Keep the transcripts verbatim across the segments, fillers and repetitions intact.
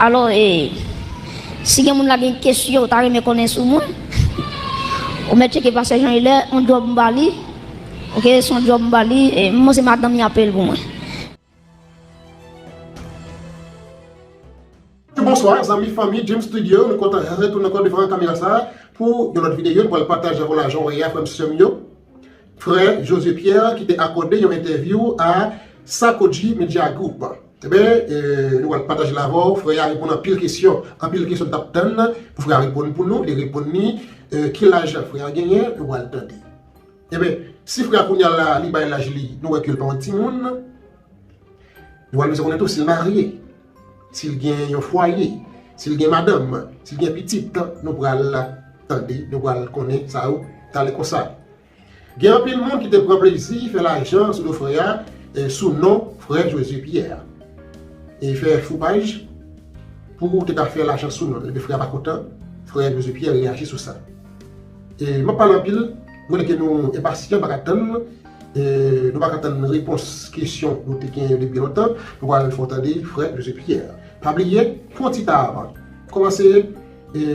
Alò, e, si gen moun la gen kesyon, yo ta renmen konnen sou mwen, ou mèt tcheke Pastè Jean Hilaire, on djòb m ba li. Oke, se on djòb m ba li, e, mwen se madanm li ap peye l pou mwen. Bonswa, zanmi, fanmi Dream Studio, nou kontan retounen ankò devan kamera sa a pou yon lòt videyo. Nou pral pataje avè w lajan w ye a, frè m, sè m yo. Frè Josué Pierre ki te akòde yon entèvyou a Sakodji Media Group. Ebyen, e, nou pral pataje l avè w. Frè a reponn anpil kesyon. Anpil kesyon n t ap tann pou frè a reponn pou nou. Li reponn li, e, ki laj frè a genyen, nou pral tande. Ebyen, si frè a kounye a la, li bay laj li, nou wè ke l pa yon timoun, nou pral bezwen konnen tou si l marye, si l gen yon fwaye, si l gen madanm, si l gen pitit, nou pral tande, nou pral konnen sa yo talè konsa. Gen anpil moun ki te pran plezi fè lajan sou do frè a, e, sou non frè Josué Pierre. E fè foupaj pou te ka fè lajan sou non l. Epi frè a pa kontan, frè Josué Pierre reyaji sou sa. E m ap pale anpil, mwen ke nou enpasyan, pa ka tann, e, nou pa ka tann repons kesyon nou te genyen yo depi lontan, nou pral fè w tande frè Josué Pierre. Pa bliye, pran ti tan avan. Kòmanse, e,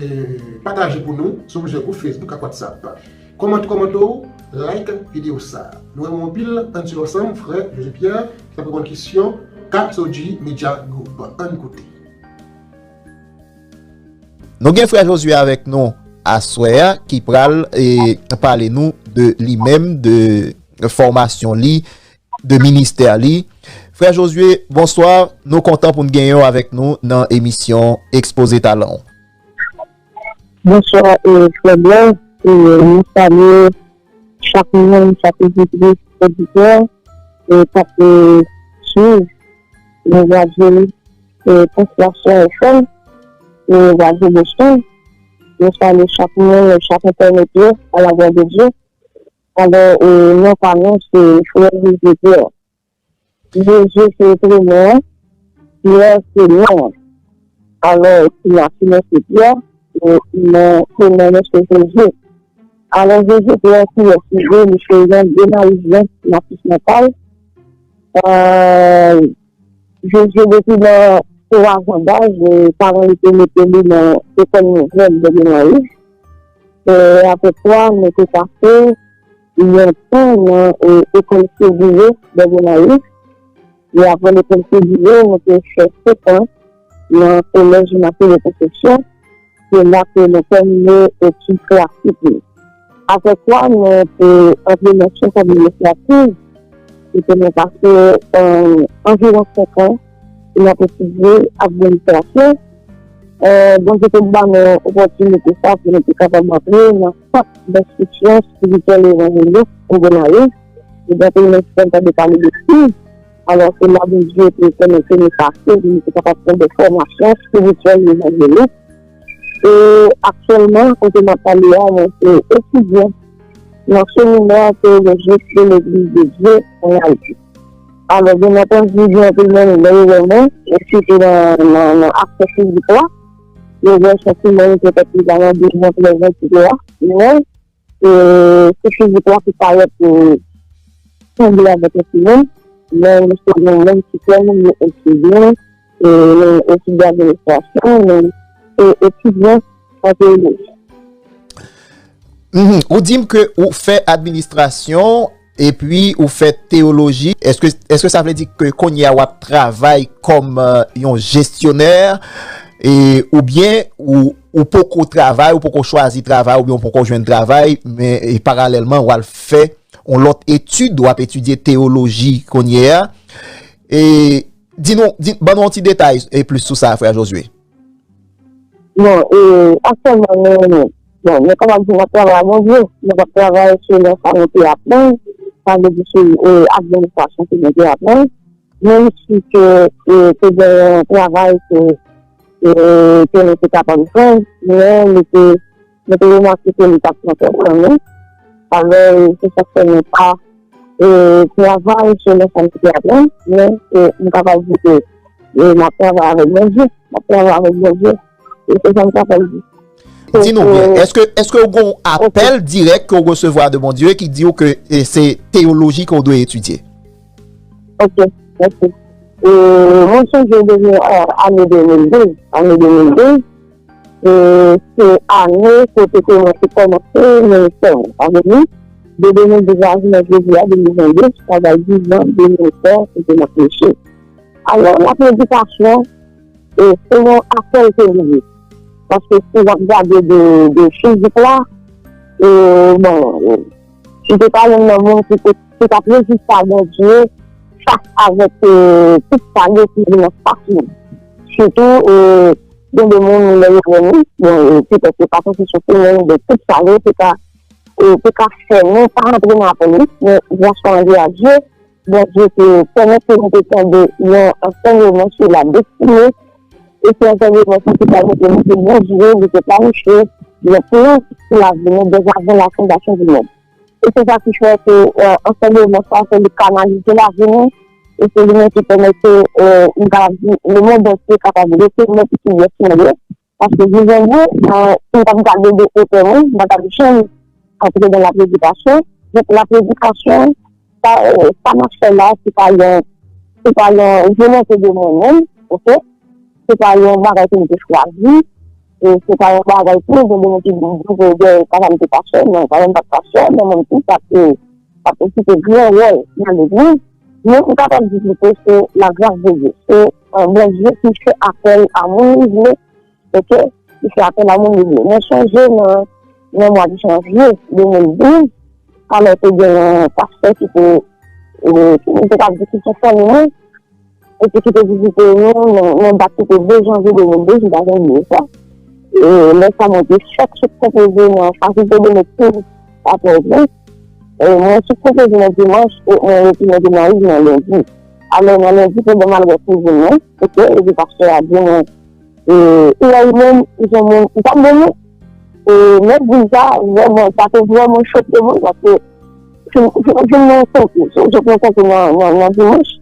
pataje pou nou sou plizyè gwoup Facebook ak WhatsApp. Kòmante, kòmante w, like videyo sa. Nou renmen w anpil, ann swiv ansanm frè Josué Pierre ki t ap reponn kesyon K S O G Media Group. Ann koute. Nou gen frè Josué avèk nou aswè a ki pral e, pale nou de li menm, de fòmasyon li, de ministè li. Frè Josué, bonswa. Nou kontan pou n genyen w avèk nou nan emisyon Ekspoze Talan w. Bonswa, e, frè Blan. E, nou salye chak moun, chak oditris, oditè, e, k ap, e, swiv, e, radyo, e, Konsolasyon F M, e, radyo Boston. Nou salye chak moun, chak entènot yo, à la gloire de Dieu. Alò, e, non pa nou, se frè José Pierre. José se prenon an, Pierre se non an. Alò, ti Matinè se Pierre, e, non, prenon mwen se José. Alò, José Pierre, kiyès li ye? Li se yon Gonayiven, natif natal. E, José depi nan twa zan daj, e, paran li te mete li nan lekòl nouvèl de Gonayiv. E, apre sa, nou te pase yon tan nan, e, lekòl Seviye de Gonayiv. E apre lekòl Seviye, nou te fè senk an nan kolèj Immaculée Conception. Se la ke nou tèmine etid klasik nou. Apre sa, nou te antre nan syans administrativ, kote nou pase, e, anviwon senk an pou n ap etidye administrasyon. E, Bondye te ban nou opòtinite sa pou nou te kapab antre nan sant denstriksyon espirityèl evanjelik Gonayiv. E donk, nou menm, si nou tande pale de kriz, alò se la Bondye te pèmèt ke nou pase, pou nou te kapab pran de fòmasyon espirityèl evanjelik. E aktyèlman, kote m ap pale a, mwen se etidyan nan seminè teyolojik de Legliz de Dye ann Ayiti. Alò, byen antandi, gen anpil moun lè yo wè mwen, e sitou nan, nan, nan aksè fizik la, yo wè se yon timoun petèt ki pa nan douz an, trèz an, etsetera. Men, e, se fizik la ki parèt, e, sanble avèk yon timoun, men nou se yon moun ki fè nou yo etidyan, e, nou etidye administrasyon, nou, e, etidyan an teyoloji. Mhm. Ou di m ke ou fè administrasyon epi ou fè teyoloji. Èske, èske sa vle di ke kounye a w ap travay kòm, e, yon jesyonè, e, oubyen ou, ou poko travay, ou poko chwazi travay, oubyen ou poko jwenn travay, men, e, paralèlman, w al fè yon lòt etid, w ap etidye teyoloji kounye a? E, di nou, di, ban nou yon ti detay, e, plis sou sa, frè Josué. Bon, e, aktyèlman, nou, bon, nou kapab di n ap travay a Bondye, nou p ap travay selon sa nou te aprann, sa vle di se, e, administrasyon ke nou te aprann. Menm si ke, e, te gen yon travay ke, e, ke nou te kapab jwenn, men nou te, nou te remake ke li t ap pran twòp tan nou. Alò, e, se sa k fè nou pa, e, travay selon sa nou te aprann, men, e, nou kapab di ke, e, n ap travay avèk Bondye, n ap travay avèk Bondye. E se sa m kapab di. Di nou byen, èske, èske w gen yon apèl dirèk ke w resevwa de Bondye ki di w ke, e, se teyoloji ke w dwe etidye? Ok, mèsi. E mwen sonje depi, e, ane de mil douz, ane de mil douz, e, se ane kote ke mwen te kòmanse ministè mwen. Sa vle di, de de mil douz a jounen jodi a, de mil venndez, sa bay diz an de ministè kote m ap preche. Alò, lapredikasyon, e, se yon apèl ke li ye. Paske si w ap gade de, de fizik la, e, bon, e, si te pa youn nan moun ki te, ki t ap reziste a Bondye fas avèk, e, tout sa yo ki vin anfas li. Sitou, e, gen de moun lè yo wè nou, bon, e, petèt yo pa santi sou yo menm, men tout sa yo te ka, e, te ka fè nou pa rantre nan apèl li, men gras pa Bondye a Dye, Bondye te pèmèt ke nou te tande yon ansèyman sou la destinée, e se ansèyman sa ki pèmèt nou ke Bondye, li te planifye yon plan pou lavi nou deja avant la fondation du monde. E se sa ki fè ke, e, ansèyman sa, se li kanalize lavi nou, e se li menm ki pèmèt ke, e, nou kapab di, lemonn antye kapab rekonèt kiyès nou ye, paske jodi a, e, si m t ap gade de otè mwen, m pa t ap janm antre nan lapredikasyon. Donk, lapredikasyon, sa, e, sa m ap fè la, se pa yon, se pa yon volonte de mwen menm, oke? Se pa yon bagay ke m te chwazi, e se pa yon bagay pou gen de moun ki di ke dèyè papa m te pastè, non, papa m pa t pastè, men mwen tou, sa te, sa te okipe gran wòl nan legliz. Men m kapab di plito se la grâce de Dieu. Se, e, Bondye ki fè apèl a moun li vle, oke, ki fè apèl a moun li vle. Mwen sonje nan, nan mwa de janvye de mil douz, alò te gen yon pastè ki te, e, ki te ka di ki se fanmi mwen, epi ki te vizite nou nan, nan dat ki te de janvye de mil douz, m pa janm bliye sa. E lè sa mwen te fèk sou konpoze nan fakilte de medsin a Pòtoprens. E mwen sou konpoze nan dimanch, e mwen retounen Gonayiv nan lendi. Alò, nan lendi, pandan m al wè kouzin mwen, oke, epi pastè a di mwen, e, ou wè li menm, li se yon moun, li pa bon moun. E, men di sa, vrèman, sa te vrèman choke mwen, paske fin, fin, fin nan konkou, se, se pran konkou nan, nan, nan dimanch,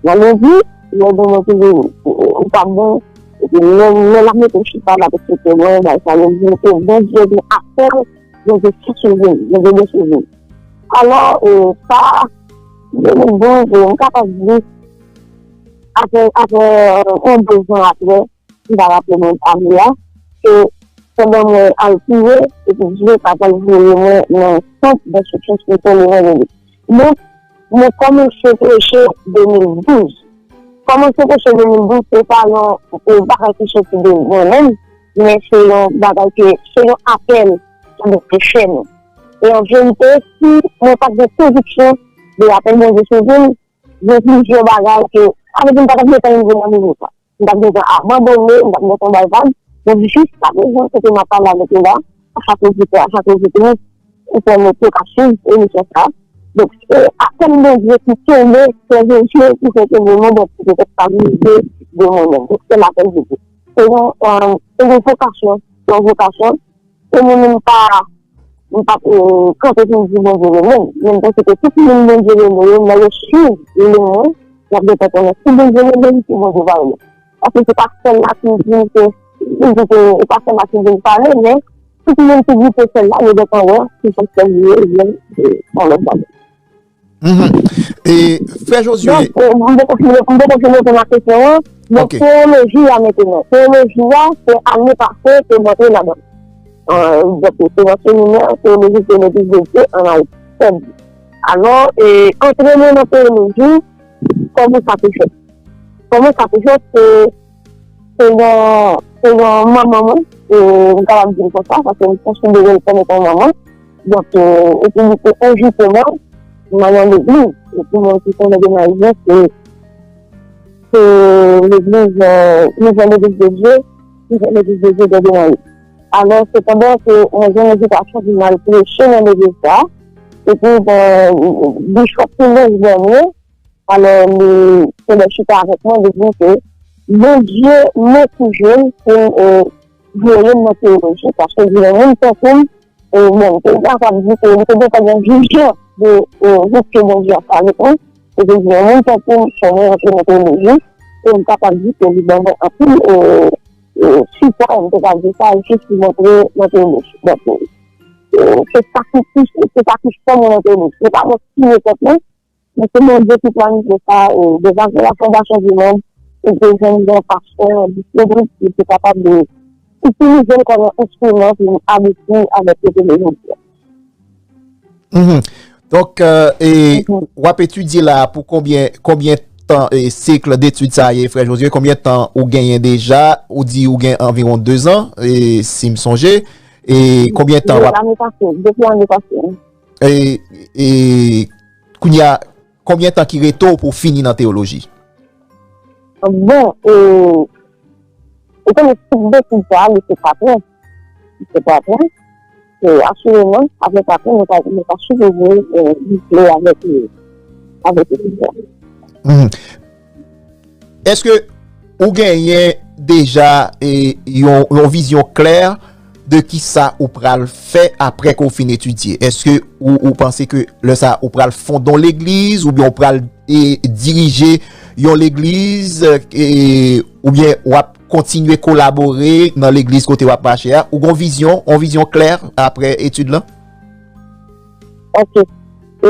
nan lendi, lè bon mwen te di, ou pa bon, epi lè, lè l ap mete chita, l ap eksplike mwen, bagay sa, mwen di, ke Bondye gen apèl, Bondye fè sou vin, Bondye gen sou vin. Alò, e, sa, de moun bon, e, m kapab di, apre, apre, e, yon de zan apre, m pa raple mwen ane a, se pandan mwen al priye, epi Dye pa t al voye mwen nan sant denstriksyon espirityèl evanjelik. Donk, mwen kòmanse preche de mil douz. Kòmanse preche de mil douz, se pa yon, yon bagay ki soti de mwen menm, men se yon bagay ke, se yon apèl ke Bondye fè nou. E an verite, si mwen pa t gen konviksyon de apèl Bondye sou vi m, gen plizyè bagay ke, sa vle di m pa t ap gentan rive nan nivo sa. M t ap gentan abandone, m t ap gentan bay vag. Men jiskaprezan, kote m ap pale avèk nou la, a chak oditè, a chak oditris, ou fè mete ka swiv emisyon sa. Donk, se apèl Bondye ki tonbe, sè Jezi, ki fè ke lemonn antye te stabilize de mwen menm. Donk, se lapèl de Dye. Se yon, e, se yon vokasyon, se yon vokasyon, e mwen menm pa, m pa, e, kanpe pou m di Bondye rele m. Men m panse ke tout moun Bondye rele yo, lè yo swiv liy mwen, y ap gentan konnen si Bondye rele m, si Bondye pa rele m. Paske se pa sèl la ki di ke, ki di ke, e pa sèl la ki di l pale, men tout moun ki di ke sèl la, yo gentan wè ki se sèl li ye, ebyen, se yon lòt bagay. Mhm. E, frè Josué. Donk, e, m poko fin, m poko fin reponn a kesyon an. Donk, ok, teyoloji a mentenan. Teyoloji a, se ane pase ke m antre ladan. E, donk, se nan seminè teyoloji ke legliz de Dye an Ayiti. Alò, e, antre mwen nan teyoloji, kòman sa te fèt? Kòman sa te fèt? Se, se yon, se yon manman mwen, e, m kapab di l konsa, paske m konsidere l kòm etan manman. Donk, e, epi li te envite mwen nan yon legliz. Epi mwen ki konnen Gonayiv, se, se legliz, e, Nouvelle Église de Dieu, Nouvelle Église de Dieu de Gonayiv. Alò, sepandan ke mwen jwenn envitasyon pou m al preche nan legliz sa, epi, bon, Bishop Pilèj Bènye, alò, li te lè chita avèk mwen, li di ke Bondye motive l pou, e, voye m nan teyoloji, paske li gen moun tankou m, e, bon, m te kapab di ke li te gentan gen vizyon de, e, vouke Bondye ansanm avèk mwen, e li gen moun tankou m, fè mwen rantre nan teyoloji, e m kapab di ke li ban mwen anpil, e, e, sipò, m te ka di sa, jis pou m antre nan teyoloji. Donk, e, se sa ki, se sa ki fè mwen nan teyoloji. Se pa mwen ki siye tèt mwen, Men se Bondye ki planifye sa, e deja gen la fondasyon di mond, e te jwenn yon pastè disponib ki te kapab de itilize l kòm yon enstriman pou n abouti avèk kote nou ye jodi a. Mhm. Donk, euh, e, w ap etidye la pou konbyen, konbyen tan, e, sik detid sa ye, frè Josué? Konbyen tan ou genyen deja? Ou di ou gen anviwon dezan, e, si m sonje. E konbyen tan w ap. Depi lane pase, depi lane pase. E, e kounye a, konbyen tan ki rete w pou w fini nan teyoloji? Bon, e, ou konnen tout detid sa, li se patwon. Li se patwon. E asireman, avèk patwon, nou pa, nou pa sipoze, e, boucle avèk, e, avèk detid sa. Èske ou genyen deja, e, yon, yon vizyon klè de kisa ou pral fè apre ke w fin etidye? Èske ou, ou panse ke lè sa ou pral fonde yon legliz oubyen ou pral, e, dirije yon legliz, e, oubyen w ap kontinye kolabore nan legliz kote w ap mache a? Ou gen yon vizyon, yon vizyon klè apre etid lan? Ok. E,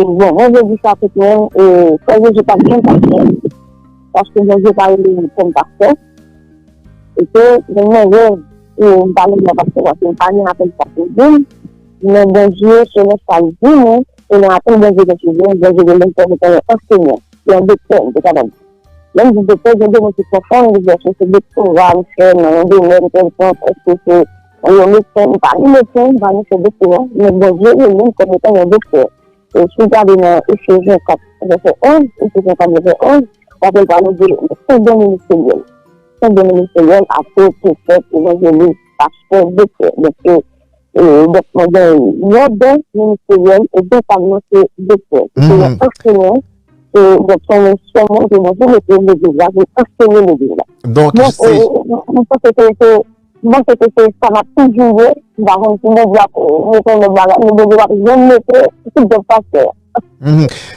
bon, mwen vle di sa tout moun, e, frè Jezi pa t janm pastè, paske Bondye pa rele li kòm pastè. E ke mwen gen rèv, e m pa menm nan pastè, paske m pa gen apèl sa pou di m, men Bondye, selon sa l di mwen, selon apèl Bondye gen sou vi m, Bondye rele m kòm etan yon ansèyan, yon doktè, m te kapab di. Lè m di doktè, gen de moun ki konfonn egzèsis, se doktora m fè nan yon domèn kèlkonk, èske se yon medsen, m pa ni medsen, m pa ni fè doktora, men Bondye rele m kòm etan yon doktè. E si w gade nan Efezyen kat, vèsè onz, Efezyen kat, vèsè onz, w ap wè l pale de senk don ministeryèl. Senk don ministeryèl, apot, pwofèt, evanjelis, pastè, doktè. Donk, e, e, donk, mwen gen yon don ministeryèl, e don pa m nan se doktè. Se yon ansenyan, e, donk, se yon, se yon moun ke Bondye mete legliz la, pou l ansenye legliz la. Donk, se. E, e, mwen panse ke se M panse ke se sa n ap toujou ye. M pa konn si Bondye ap mete yon lòt bagay, men Bondye p ap janm mete tout djòb pastè a.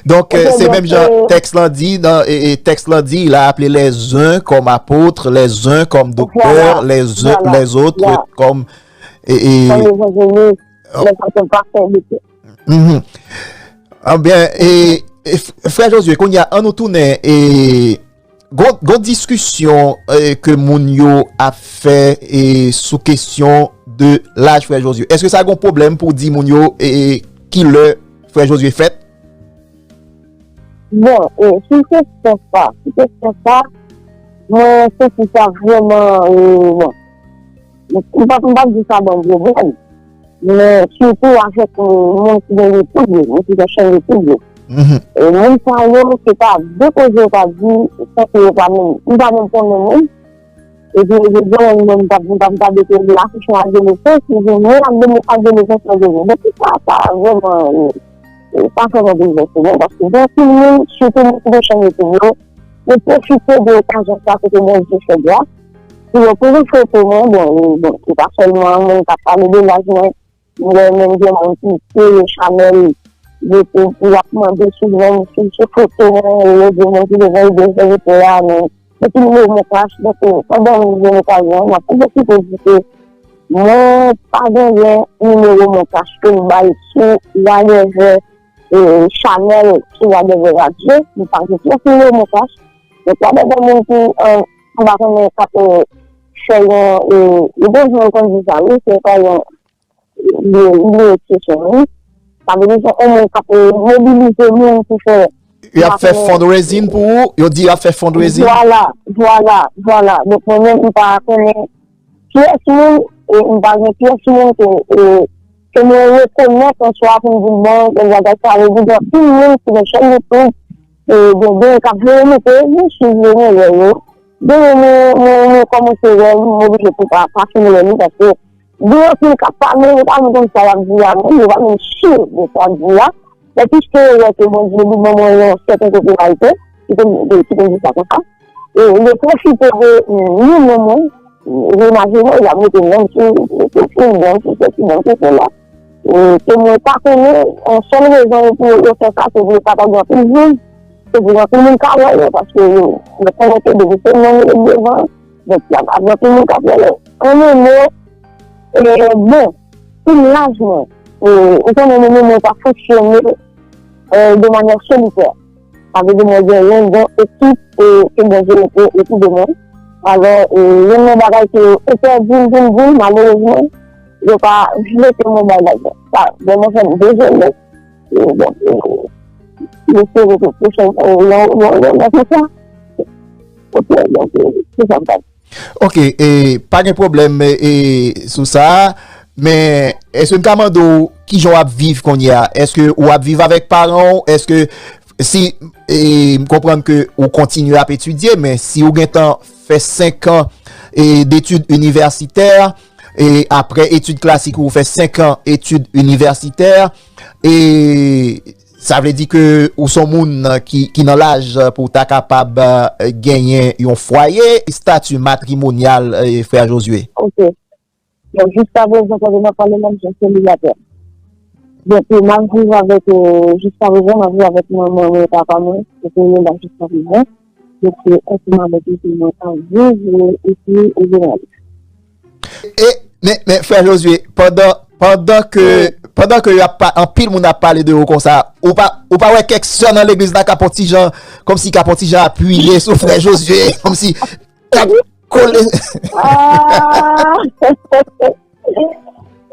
Donk, se menm jan tèks lan di, nan, e, e, tèks lan di, il a appelé les uns comme apôtres, les uns comme docteurs, les, les autres comme, e, e, comme évangélistes, les autres comme pasteurs, docteurs. Anbyen, e, e, frè Josué, kounye a, an nou tounen, e, Gon, gon diskisyon, e, ke moun yo ap fè, e, sou kesyon de laj frè Josué. Èske sa gon pwoblèm pou w di moun yo, e, e, kilè frè Josué fèt? Bon, e, sou kesyon sa, sou kesyon sa, mwen santi sa vrèman, e, bon. M p ap, m p ap di sa ban m pwoblèm. Men sitou avèk, e, moun ki gen YouTube yo, moun ki gen chèn YouTube yo. E moun sa yo, se pa de koze yo ka di, san ke yo pa menm, m pa menm konnen moun. Epi, jodi a, mwen, m p ap, m p ap gade ke m afich mwen ak de mil senk, si mwen ak de mil, ak de mil senk mwen genyen. Donk, sa, sa vrèman, e, e, sa vrèman boulvèse mwen, paske gen anpil moun, sitou moun ki gen chèn YouTube yo, yo pwofite de okazyon sa kote Bondye fè gras, pou yo pran foto mwen, bon, e, bon, se pa sèlman moun k ap pale de laj mwen, men menm gen moun ki kreye chanèl YouTube pou y ap mande sou non m, sou, sou foto mwen, e yo di moun ki devan yo de sèvitè a, men, epi nimewo mwen kache, donk, e, pandan m jwenn okazyon an, m ap pwofite pou di ke mwen pa genyen nimewo mwen kache pou m bay sou whatever, e, chanèl, sou whatever radyo, m pa gen pyès nimewo mwen kache. Donk, whatever moun ki, e, m pa konnen k ap, e, fè yon, e, e bon jan yo konn di sa, wi, se pa yon, e, e, e, kesyon, wi. Sa vle di se yon moun k ap, e, mobilize moun pou fè. Y ap fè fundraising pou ou? Yo di y ap fè fundraising? Vwala, vwala, vwala. Donk, mwen menm, m pa konnen pyès moun, e m pa gen pyès moun ke, e, ke mwen rekonèt an swa pou m di, bon, bagay sa, yo di, gen anpil moun ki gen chèn YouTube, e, gen, gen, k ap voye mete, mwen swiv yo, mwen wè yo. Gen yo, mwen, mwen, mwen kòmanse wè, m oblije pou pa, pa fini wè li, paske gen anpil k ap pale, yo pa menm konn sa y ap di a menm, yo pa menm si de sa y ap di a. Men piske yo wè ke Bondye li ban mwen yon sèten popilarite, ki te, ki te di sa konsa, e yo pwofite de, mm, non mwen, e, imajine w, y ap mete non m sou, sou, sou, sou, non m sou sèti, non m sou sèla. E ke mwen pa konnen, yon sèl rezon pou yo fè sa, se pou yo kapab gen anpil views, se pou anpil moun ka wè yo, paske yo, yo konnen ke depi se non yo met devan, donk y ap gen anpil moun k ap wè yo. An yon mo, e, bon, pou laj mwen, e, ou konnen nou, nou, nou pa fonksyone, euh, de manière solitaire. Sa vle di mwen gen yon bon ekip e ke Bondye mete otou de mwen. Alò, e, youn nan bagay ke yo entèdi m pou m di, malerezman, yo pa vle ke mwen bay lajan. Sa vrèman fè m dezole. E, bon, e, m espere ke pwochèn fwa, yo, yo, yo, yo fè sa. Ok, donk, e, se sa m ta di. Ok, e, pa gen pwoblèm, e, sou sa, men èske m ka mande w kijan w ap viv kounye a? Èske w ap viv avèk paran w? Èske si, e, m konprann ke ou kontinye ap etidye, men si ou gentan fè senk an, e, detid inivèsitè, e apre etid klasik ou fè senk an etid inivèsitè, e sa vle di ke ou se yon moun ki, ki nan laj pou w ta kapab, e, genyen yon fwaye, estati matrimonyal, e, frè Josué? Ok. Bon, jiska prezan, pandan n ap pale la, m se selibatè. Donk, e, m ap viv avèk, e, jiska prezan, m ap viv avèk manman mwen e papa mwen, kote yo la jiska prezan. Donk, se ansanm avèk yo ke mwen ap viv, e, epi, e, jounalis. E, men, men, frè Josué, pandan, pandan ke, pandan ke y ap pa, anpil moun ap pale de ou konsa, ou pa, ou pa wè kèk sè nan legliz la k ap on ti jan, kòmsi k ap on ti jan apiye sou frè Josué, kòmsi k ap kole. Ah!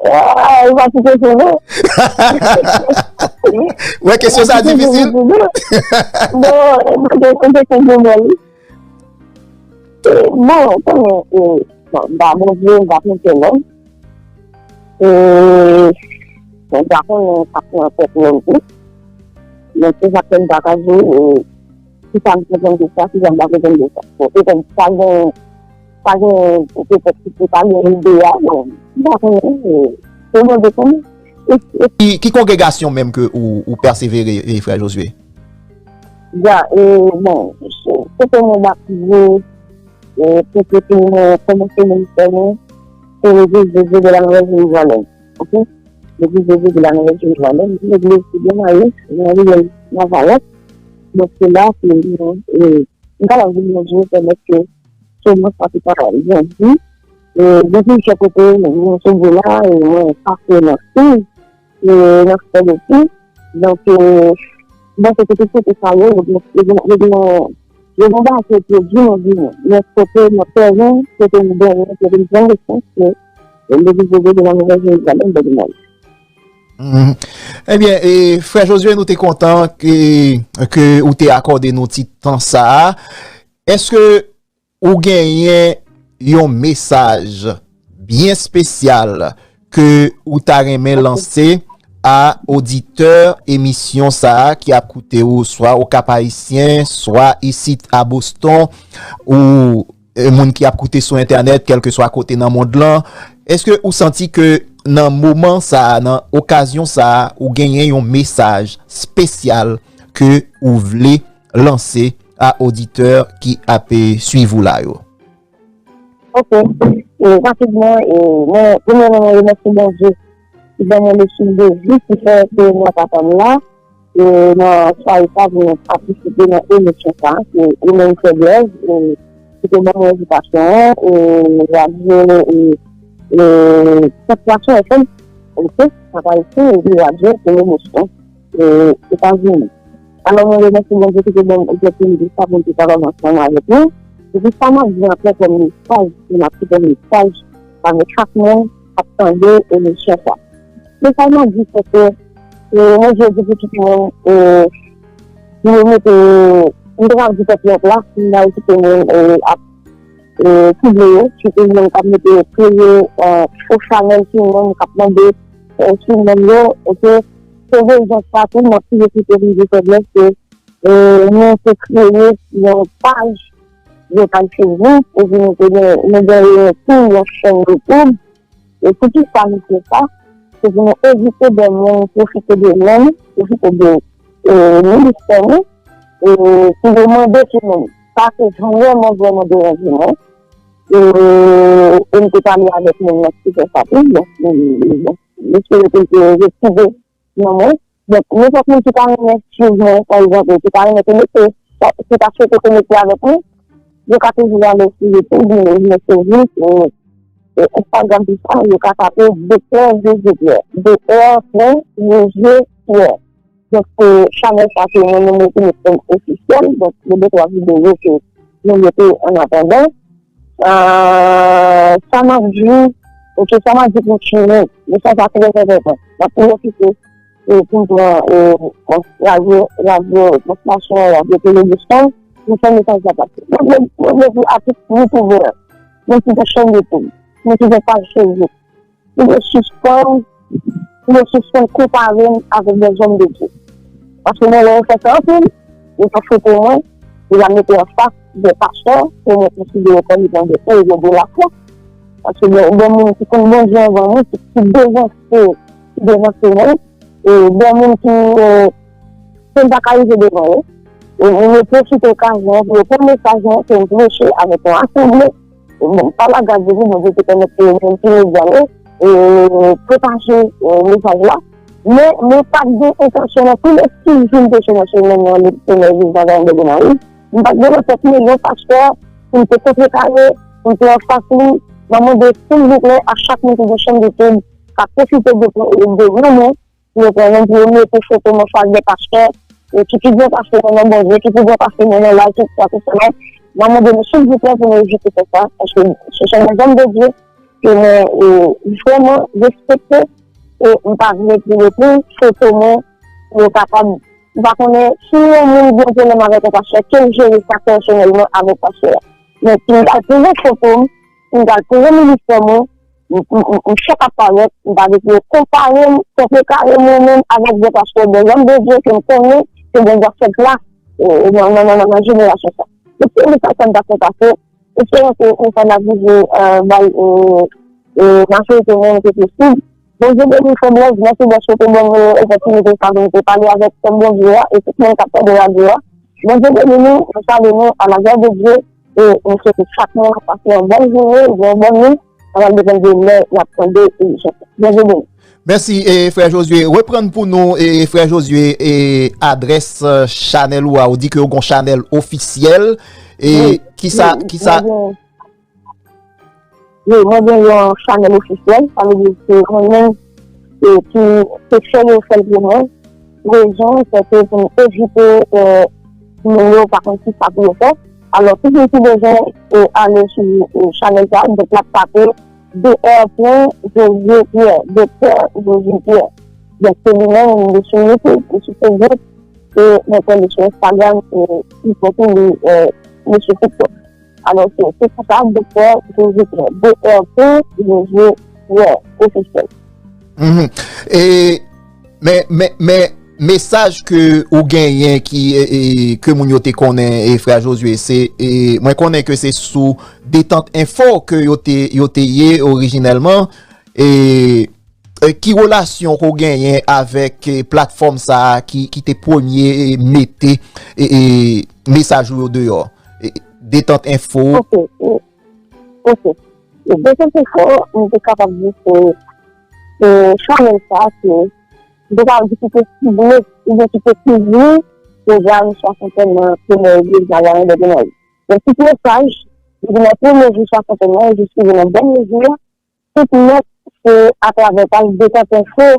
Ah, ou pa kite sou nou. Wè, kesyon sa difisil. Bon, mwen te konte konte mwen. E, bon, konnen, e, bon, m pa Bondye, m pa konte non. E, mwen pa konnen sa ki nan tèt mwen tou. Men se sa k fè m pa ka di, e, kisa m konprann de sa, kisa m pa konprann de sa. Bon, petèt pa gen, pa gen, petèt ki pa gen ide a, bon, m pa konnen, e, se Bondye konnen. E, e, Ki, ki kongregasyon menm ke ou, ou pèsevere, e, frè Josué? Ya, e, bon, se, se kote mwen batize, e, se kote mwen kòmanse ministè mwen, se Legliz de Dieu de la Nouvelle Jérusalem. Ok? Legliz de Dieu de la Nouvelle Jérusalem, se yon legliz ki byen maye, nan riyèl Navalet. Donk, se la ke mwen, e, m ta di Bondye pèmèt ke semans sa te ka grandi. E, gen plizyè kote, mwen sot de la, e mwen pase nan Sid, e nan Sud osi. Donk, e, bon, se tout kote sa yo, yo gen, yo gen, yo gen, yo gen bagay ki pwodui nan vi nou. Men kote nan tèren, kote nou benyen, kote nou pran nesans, se Legliz de Dieu de la Nouvelle Jérusalem, Bèdinay. Mhm. Ebyen, e, frè Josué, nou te kontan ke, ke ou te akòde nou ti tan sa a. Èske ou genyen yon mesaj byen espesyal ke ou ta renmen lanse a oditè emisyon sa a ki ap koute ou, swa Okap Ayisyen, swa isit a Boston, ou, e, moun ki ap koute sou entènèt, kèlkeswa kote nan mond lan? Èske ou santi ke nan moman sa a, nan okazyon sa a, ou genyen yon mesaj espesyal ke ou vle lanse a oditè ki ap, e, swiv ou la yo? Ok. E, rapidman, e, mwen, premyèman, mwen remèsye Bondye ki ban mwen le souffle de vie ki fè ke mwen kapab la. E, nan swaye sa pou mwen patisipe nan emisyon sa, ke ou menm fè Blaise, e, ki te ban mwen envitasyon an, e, radyo, e, e, Sensasyon F M, ok, sa pa isi, epi radyo, se Lemosyon, e, Etazini. Alò, mwen remèsye Bondye ki te ban m opòtinite sa pou m te kapab ansanm avèk nou. Epi sa m ap di ankò kòm mesaj, se m ap kite mesaj avèk chak moun k ap tande emisyon sa. Mesaj m ap di se ke, e, mwen vle di pou tout moun, e, pou yo mete, m te ka di tèt yo an plas, m ta kite moun, e, ap e, ki vle yo, sitou moun k ap mete yo kreye, e, fo chanèl sou moun k ap mande, e, sou moun yo, ok. Se rezon sa tou, m ap toujou kite rive fè blès ke, e, nou te kreye yon paj, yon paj Facebook, epi nou te gen, nou genyen tou yon chèn YouTube, E poukisa nou fè sa? Se pou nou evite de moun pwofite de nou, pwofite de, e, ministè nou, e, pou yo mande sou nou. Sa se vrèman, vrèman deranje mwen. E, e m te pale avèk moun nan ki fè sa tou. Bon, e, bon, m espere ke l te retire nan mwen. Donk, nenpòt moun ki ta renmen swiv mwen, pa egzanp, ki ta renmen konekte, ki ta swete konekte avèk mwen, yo ka toujou ale sou YouTube, mwen, mwen se Ris, e, e Instagram, tout sa, yo ka tape Docteur José Pierre, D R pwen José Pierre. Donk, se chanèl sa ke mwen menm mwen te met kòm ofisyèl. Donk, gen de twa videyo ke mwen mete an atandan. Euh, sa m ap di, ok, sa m ap di pou timoun, mesaj la trè enpòtan. M ap pwofite, e, pou m pran, e, bon, radyo, radyo, bon, stasyon, radyo Televizyon, pou fè mesaj la pase. Mwen vle, mwen vle di a tout youtubè, mwen ki gen chèn YouTube, mwen ki gen paj Facebook, pou yo sispann, pou yo sispann konpare m avèk dè zòm de Dye. Paske mwen wè yo fè sa anpil, yo pran foto mwen, yo al mete anfas dè pastè, ke mwen konsidere kòm etan dè ewo de lafwa. Paske dè, dè moun ki konn Bondye anvan mwen, ki, ki devanse, ki devanse mwen, e dè moun ki, e, ke m pa ka rive devan yo. E, mwen pwofite okazyon an pou yo pran mesaj lan ke m preche avèk yon asanble. Bon, pa la gras de Dye, Bondye te pèmèt ke mwen te medya yo, e, pwopaje, e, mesaj la. Men, mwen pa t gen entansyon nan tou lè ti jou m te sou nan semèn nan, le premye jou Vagabon de Gonayiv. M pa t gen nan tèt mwen yon pastè pou m te kontre kare, pou m te anfas li. Mwen mande silvouplè a chak moun ki gen chèn YouTube, ka pwofite de, de non mwen, pou yo pran non, pou yo mete foto mwen fas de pastè, e ki pi byen pase mwen nan Bondye, ki pi byen pase mwen nan laj, tout sa, tout sa. Mwen mande nou silvouplè pou nou evite fè sa, paske se chèn dè zòm de Dye, ke mwen, e, vrèman respekte, e m pa vle pou yo pran foto mwen, pou yo kapab, m pa konnen si yon moun gen yon pwoblèm avèk yon pastè, ke l jere sa pèsonèlman avèk pastè a. Men si m pral pran foto m, si m pral pran ministè mwen, m, m, m, m chak ap parèt, m pa vle pou yo konpare m, kontre kare mwen menm avèk de pastè, de zòm de Dye ke m konnen ke Bondye ap fè gras, e, nan, nan, nan, nan jenerasyon sa. Se premye sa m ta fè pase, espere ke nou fè n ap rive, e, bay, e, e, majorite moun ke posib. Bondye beni w, Frè Blaise, mèsi dèske w te ban mwen opòtinite sa pou m te pale avèk pèp Bondye a e tout moun k ap tande radyo a. Bondye beni nou, nou salye nou à la gloire de Dieu, e nou swete chak moun pase yon bòn jounen, yon bòn nuit, sa va depann de lè n ap tande emisyon sa. Bondye beni. Mèsi, e, frè Josué. Reprann pou nou, e, frè Josué, e, adrès, e, chanèl ou a. Ou di ke w gon chanèl ofisyèl. E, wi, kisa, wi, kisa, mwen gen, wi, mwen gen yon chanèl ofisyèl. Sa vle di se mwen menm, e, ki te fè yo fè l pou mwen. Rezon, se ke pou m evite, e, moun yo pa konn kisa pou yo fè. Alò, tout moun ki bezwen, e, ale sou, e, chanèl sa, donk, l ap tape D R pwen Josué Pierre, Doktè Josué Pierre. Donk, se li menm, li sou YouTube, li sou Facebook, e mwen kwè li sou Instagram, e li sou, e, li sou TikTok. Alò, se, se pou sa, Doktè Josué Pierre, D R pwen Josué Pierre, ofisyèl. Mhm. E, men, men, men, mesaj ke ou genyen ki, e, e, ke moun yo te konnen, e, frè Josué, se, e, mwen konnen ke se sou Détente Info ke yo te, yo te ye orijinèlman, e, e, ki relasyon ke w genyen avèk, e, platfòm sa a ki, ki te premye, e, mete, e, e, mesaj ou yo deyò? E, Détente Info. Ok, e, ok. E, Détente Info, m te kapab di se, se chanèl sa a ke m te kapab di ki te sible, oubyen ki te kouvri pwogram swasantèn nan Premyè Legliz Nazaren de Gonayiv. Donk, tout mesaj, depi nan premye jou swasantèn nan, jis rive nan dènye jou a, tout nèt, se atravè paj Détente Info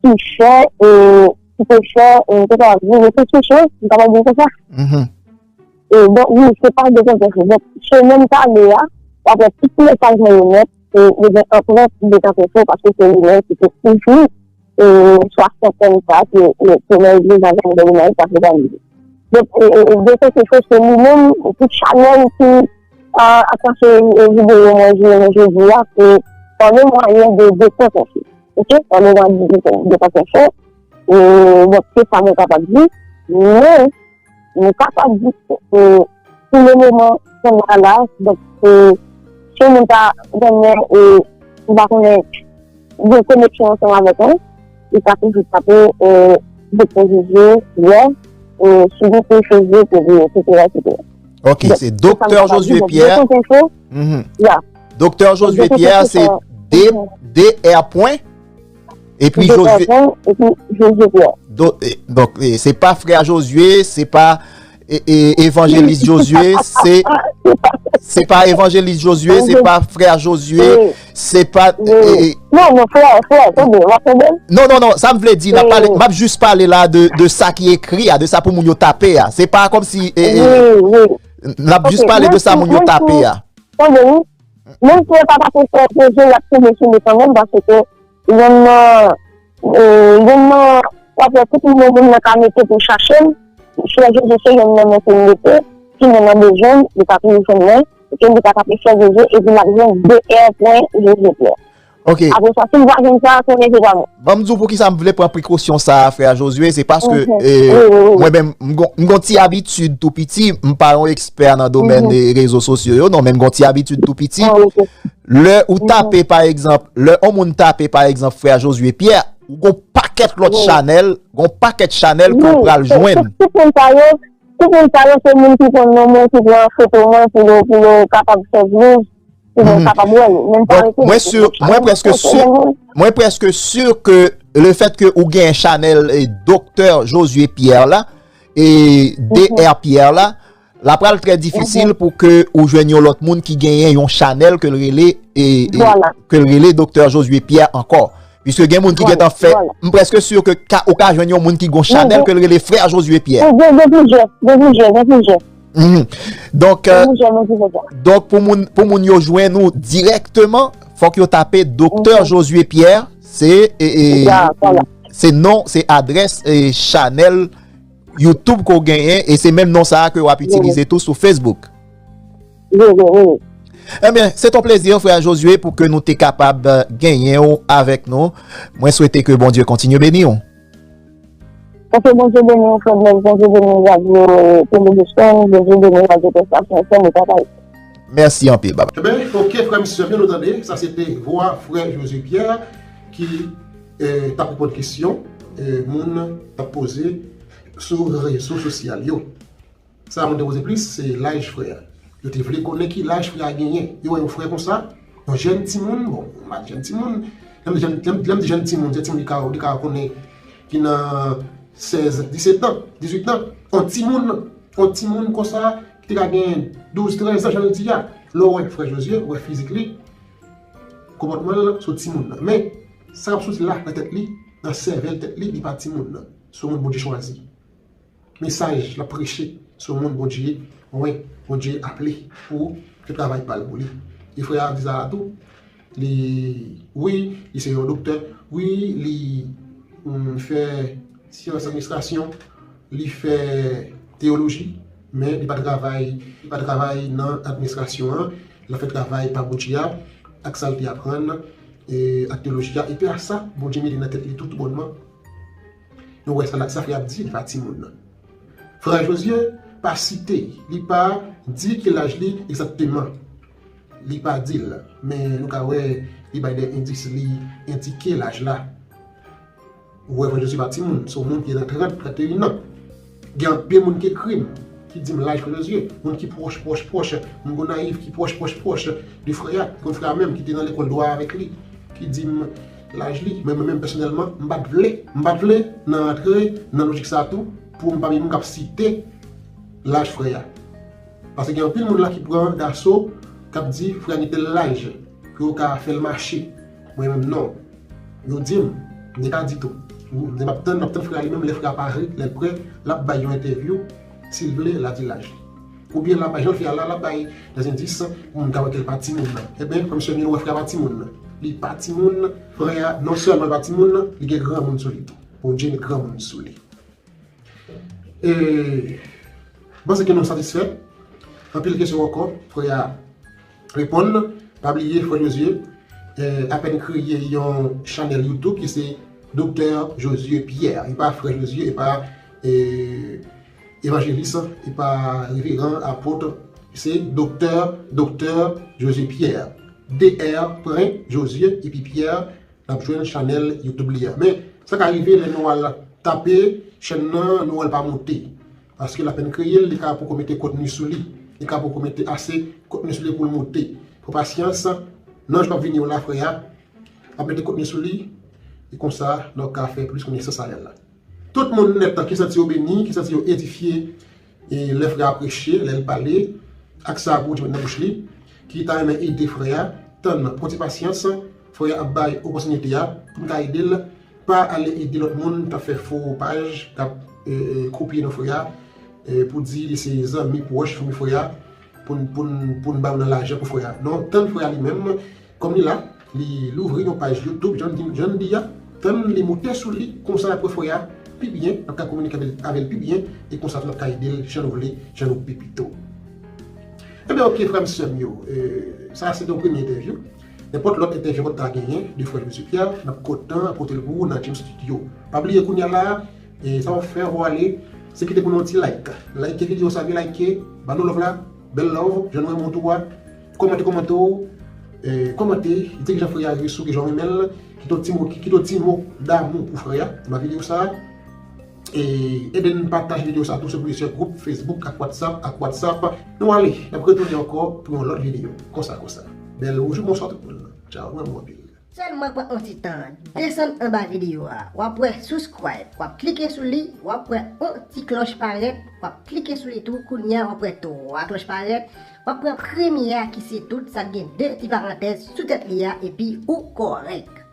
ki fè, e, ki te fè, e, m te kapab di retransmisyon, m kapab di l konsa. Mhm. E, donk, wi, se paj Détente Info. Donk, semèn pale a, w ap wè tout mesaj mwen yo nèt, e, yo gen anprent Détente Info, paske se li menm ki te kouvri e, swasantèn sa, ke, e, Premyè Legliz Nazaren de Gonayiv t ap òganize. Donk, e, e, e, Détente Info, se li menm, tout chanèl ki, a, ap pase, e, videyo mwen jounen jodi a, se pa le mwayen de Détente Info. Ok? Pa le mwayen de Détente Info. E, donk, se sa mwen kapab di. Men, nou kapab di, e, pou le moman, se la la, donk, e, si yon moun ta renmen, e, m pa konnen, gen koneksyon ansanm avèk mwen, li ka toujou tape, e, Doktè Josué Pierre, e, sou Google, Facebook, e, etsetera, etsetera. Ok, donk, se se sa m Doktè kapab di, Josué donk, Pierre. Détente Info, mhm, ya. Doktè Josué Pierre, se D, D R pwen, epi Josué. Epi Josué Pierre. Do-, e, donk, e, se pa frè Josué, se pa, e, e, evanjelis Josué, se, se pa evanjelis Josué, se pa frè Josué, Se pa. Non, non, frè, frè, tande, w ap tande? Non, non, non, sa m vle di, m ap jis pale la de, de sa ki ekri a, de sa pou moun yo tape a. Se pa kòmsi. N ap jis pale de sa moun yo tape a. Tande, wi. Menm si yo pa tape frè Josué, y ap tonbe sou li kanmenm, paske yonn nan, yonn nan, w ap wè tout moun nan ka mete pou chache l, frè Josué se yonn nan men ke l mete, si moun nan bezwen l, li ka toujou jwenn mwen, epi li ka tape frè Josué, epi l ap jwenn D R pwen Josué Pierre. Ok. Apre sa, si m pa jwenn sa, konnen se pa mwen. Ban m di w poukisa m vle pran prekosyon sa a, frè Josué, se paske mwen menm, m gon ti abitid tou piti, m pa yon ekspè nan domèn rezo sosyo yo, non, men m gon ti abitid tou piti. Lè ou tape, pa egzanp, lè yon moun tape, pa egzanp, frè Josué Pierre, ou gon pakèt lòt chanèl, gon pakèt chanèl ke w pral jwenn. Tout moun sa yo, tout moun sa yo, se moun ki konn non mwen, ki pran foto mwen pou yo, pou yo kapab fè views. Donk, mwen si, mwen prèske si, mwen prèske si ke lefèt ke ou gen chanèl Doktè Josué Pierre la, e D R Pierre la, l ap pral trè difisil pou ke ou jwenn yon lòt moun ki genyen yon chanèl ke l rele, e, ke l rele Doktè Josué Pierre ankò. Piske gen moun ki gentan fè, m prèske si ke ou ka jwenn yon moun ki gon chanèl ke l rele Frè Josué Pierre. Gen plizyè, gen plizyè, gen plizyè. Donk, donk pou moun, pou moun yo jwenn ou dirèkteman, fòk yo tape Doktè Josué Pierre, se, se non, se adrès chanèl YouTube ke w genyen, e se menm non sa a ke w ap itilize tou sou Facebook. Ebyen, se ton plezi, frè Josué, pou ke nou te kapab genyen w avèk nou. Mwen swete ke Bondye kontinye beni w. Paske Bondye beni w, frè Blaise, Bondye beni radyo Tele Boston, Bondye beni radyo Pèstasyon, fè nou travay. Mèsi anpil, baba. Ebyen, oke, frè m, sè m yo, nou tande, sa se te vwa frè Josué Pierre ki t ap reponn kesyon moun t ap poze sou rezo sosyal yo. Sa moun te poze plis, se laj frè a. Yo te vle konnen ki laj frè a genyen. Yo wè yon frè konsa, yon jèn timoun, bon, m pa di jèn timoun, lè m di jèn, lè m, lè m di jèn timoun, se timoun li ka, li ka konnen ki nan sèz, disèt an, dizuit an, yon timoun, yon timoun konsa, ki te ka gen douz, trèz an, jan l di a. Lè w wè frè Josué, w wè fizik li, konpòtman l, se yon timoun nan. Men, sa k ap soti la, nan tèt li, nan sèvèl tèt li, li pa timoun nan. Se yon moun Bondye chwazi. Mesaj l ap preche se yon moun Bondye, wi, Bondye aple pou fè travay pa l pou li. E frè a di sa la tou, li, wi, li se yon doktè, wi, li fè syans administrasyon, li fè teyoloji, men li pa travay, li pa travay nan administrasyon an, l ap fè travay pa Bondye a, ak sa l te aprann, ak teyoloji a, epi ak sa Bondye mete nan tèt li toutbònman. Nou wè sa, sa frè a ap di, li pa timoun nan. Frè Josué pa site, li pa di ki laj li egzakteman. Li pa di l, men nou ka wè li bay de endis, li endike laj la. Ou wè frè Josué pa timoun, se yon moun ki nan trant, trannteyen an. Gen anpil moun ki ekri m, ki di m laj frè Josué, moun ki pwòch, pwòch, pwòch, moun Gonayiv ki pwòch, pwòch, pwòch de frè a, ki konn frè a menm, ki te nan lekòl dwa avèk li, ki di m laj li. Men mwen menm pèsonèlman, m pa t vle, m pa t vle nan antre nan lojik sa tou, pou m pa vin moun k ap site laj frè a. Paske gen anpil moun la ki pran daso, k ap di frè a gen tèl laj, ke yo ka fè l mache. Mwen menm non. Yo di m, m te ka di tou. M di m ap tann, m ap tann frè a li menm, lè frè a pare, lè l prè, l ap bay yon entèvyou, si l vle, l a di laj li. Oubyen l ap bay, jan l fè a la, l ap bay de endis pou moun ka wè ke l pa timoun nan. Ebyen, frè m, sè m yo, nou wè frè a pa timoun nan. Li pa timoun, frè a, non sèlman li pa timoun nan, li gen granmoun sou li tou. Bondye met granmoun sou li. E, m panse ke nou satisfè. Anpil kesyon ankò, frè a reponn. Pa bliye, frè Josué, eh, apèn kreye yon chanèl YouTube ki se Doktè Josué Pierre. E pa Frè Josué, e pa, eh, evanjelis, e pa reveran, apot. Se Doktè, Doktè Josué Pierre. D R pwen Josué, epi Pierre, n ap jwenn chanèl YouTube li a. Men, sa ka rive lè nou al tape chèn nan, nou wè l pa moute. Paske l apèn kreye l, li ka poko mete kontni sou li. Li ka poko mete ase kontni sou li pou l moute. Pran pasyans, nan jou k ap vini yo la, frè a ap mete kontni sou li, e konsa, nou ka fè plis konesans avè l la. Tout moun nèt ki santi yo beni, ki santi yo edifye, e lè frè a preche, lè l pale, ak sa Bondye met nan bouch li, ki ta renmen ede frè a, tann, pran ti pasyans, frè a ap bay opòtinite a pou n ka ede l. Pa ale ede lòt moun k ap fè fo paj, k ap e, e, kopye non frè a, e, pou di li se zanmi pwòch, fanmi frè a, pou n, pou n, pou n ba yo nan lajan pou frè a. Non, tann frè a li menm, kòm li la, li louvri yon paj YouTube, jan n di, jan n di a, tann li moute sou li, konsa n ap wè frè a pi byen, n ap ka kominike avè l, avè l pi byen, e konsa tou n ap ka ede l jan nou vle, jan nou pi pito. Ebyen, oke, frè m, sè m yo, e, sa se te yon premye entèvyou. Nenpòt lòt entèvyou w ta genyen de frè Joseph Pierre, n ap kontan pote l pou ou nan James Studio. Pa bliye kounye a la, e, sa w ap fè, w ale, se kite pou nou yon ti like. Like videyo sa, vin like, ba nou love la, bèl love, jan nou renmen w tou a. Kòmante, kòmante w, e, kòmante, di ki jan frè a ri sou, ki jan w renmen l, kite yon ti mo, kite yon ti mo damou pou frè a nan videyo sa. E ede n pataje videyo sa tou sou plizyè gwoup Facebook ak WhatsApp, ak WhatsApp. Nou ale, n ap retounen ankò pou yon lòt videyo. Konsa, konsa. Bèl jou, bonswa tout moun. Tchaw, mwen renmen w anpil. Sèlman pran yon ti tan, desann anba videyo a. W ap wè subscribe, w ap klike sou li, w ap wè yon ti klòch parèt, w ap klike sou li tou, kounye a w ap wè twa klòch parèt, w ap pran premye a ki se tout sa k gen de ti parantèz sou tèt li a, epi ou kòrèk.